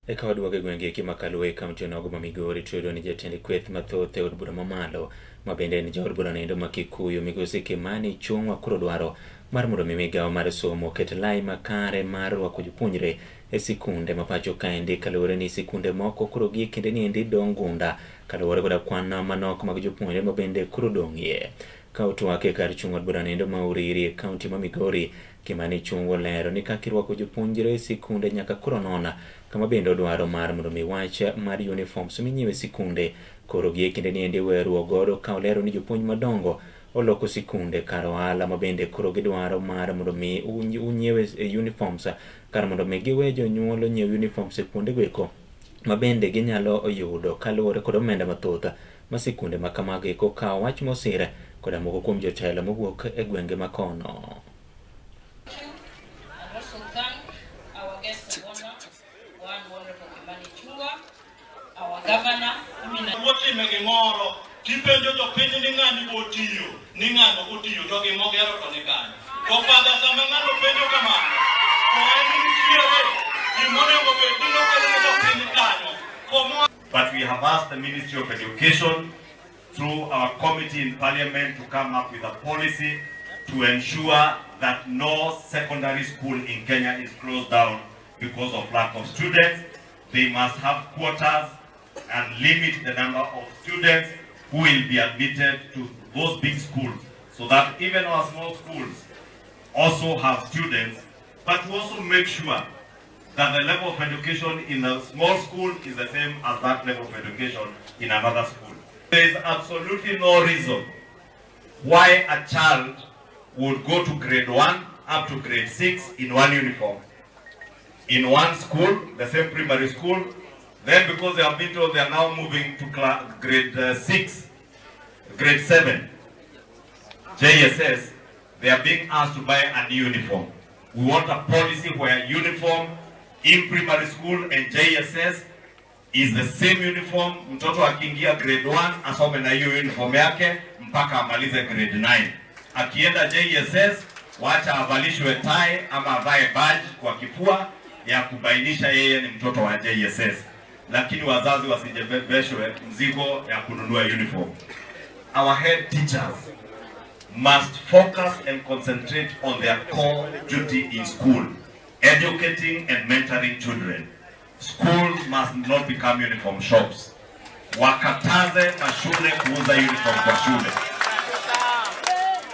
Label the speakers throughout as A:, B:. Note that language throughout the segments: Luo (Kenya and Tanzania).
A: Eka waduogo e gwenge eki ma Kaluo e kaunti onogo ma Migori to iyudo ni jatend kweth mathoth e od bura mamalo ma bende en jaod bura noendo ma Kikuyu migosi Kimani Ichung'wa koro dwaro mar mondo mi migawo mar somo oket lai makare mar rwako jopuonjre e sikunde ma pacho kaendi kaluwore ni sikunde moko koro gie kinde ni endi dong' gunda kaluwore koda kwan manok mag jopuonjre ma bende koro dong'ie. Ka otwak e kar chung' od bura noendo ma Uriri e kaunti ma Migori, Kimani Ichung'wa olero ni kaka irwako jopuonjre e sikunde nyaka koro non kama bende odwaro mar mondo mi wach mar uniforms minyiewo e sikunde koro gie kinde ni endi weruok godo ka olero ni jopuonj madongo oloko sikunde kar ohala ma bende koro gidwaro mar mondo mi unyiew e uniforms kar mondo mi giwe jonyuol onyiew uniforms e kuondego eko ma bende ginyalo yudo kaluwore kod omenda mathoth ma sikunde ma kamago eko kawo. Wach mosir koda moko kuom jotelo mowuok e gwenge ma kono.
B: And also thank our guest of honor, one Honorable Kimani Ichung'wa, our governor, Amina.
C: Watime gimoro tipenjo jopiny ni ng'ani bo tiyo ni ng'ano otiyo to gimogero to ni kanyo to pada sama ng'ano penjo kamano to en nitiere gimonego bed ni nokelo ne jopiny kanyo komo.
D: But we have asked the Ministry of Education through our committee in Parliament to come up with a policy to ensure that no secondary school in Kenya is closed down because of lack of students. They must have quotas and limit the number of students who will be admitted to those big schools so that even our small schools also have students, but to also make sure that the level of education in a small school is the same as that level of education in another school. There is absolutely no reason why a child would go to grade 1 up to grade 6 in one uniform, in one school, the same primary school. Then because they have been told they are now moving to grade 6, grade 7, JSS, they are being asked to buy a new uniform. We want a policy where uniform in primary school and JSS is the same uniform. Mtoto akiingia grade 1 asome na hiyo uniform yake mpaka amalize grade 9. Akienda JSS, wacha avalishwe tie ama avae badge kwa kifua ya kubainisha yeye ni mtoto wa JSS, lakini wazazi wasijebebeshwe mzigo ya kununua uniform. Our head teachers must focus and concentrate on their core duty in school, educating and mentoring children. Schools must not become uniform shops. Wakataze mashule kuuza uniform kwa shule,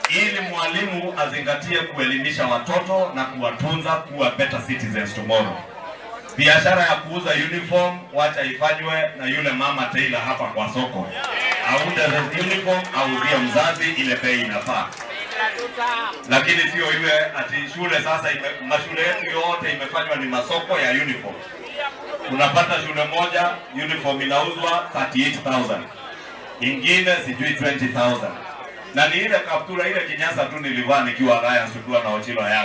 D: ili mwalimu azingatie kuelimisha watoto na kuwatunza kuwa better citizens tomorrow. Biashara ya kuuza uniform wacha ifanywe na yule mama tailor hapa kwa soko, aunde uniform auzie mzazi ile bei inafaa, lakini sio iwe ati shule sasa mashule yetu yote imefanywa ni masoko ya uniform. Unapata shule moja uniform inauzwa 38,000, ingine sijui 20,000, na ni ile kaptura ile kinyasa tu nilivaa nikiwa Alliance tukiwa na Ochilo ya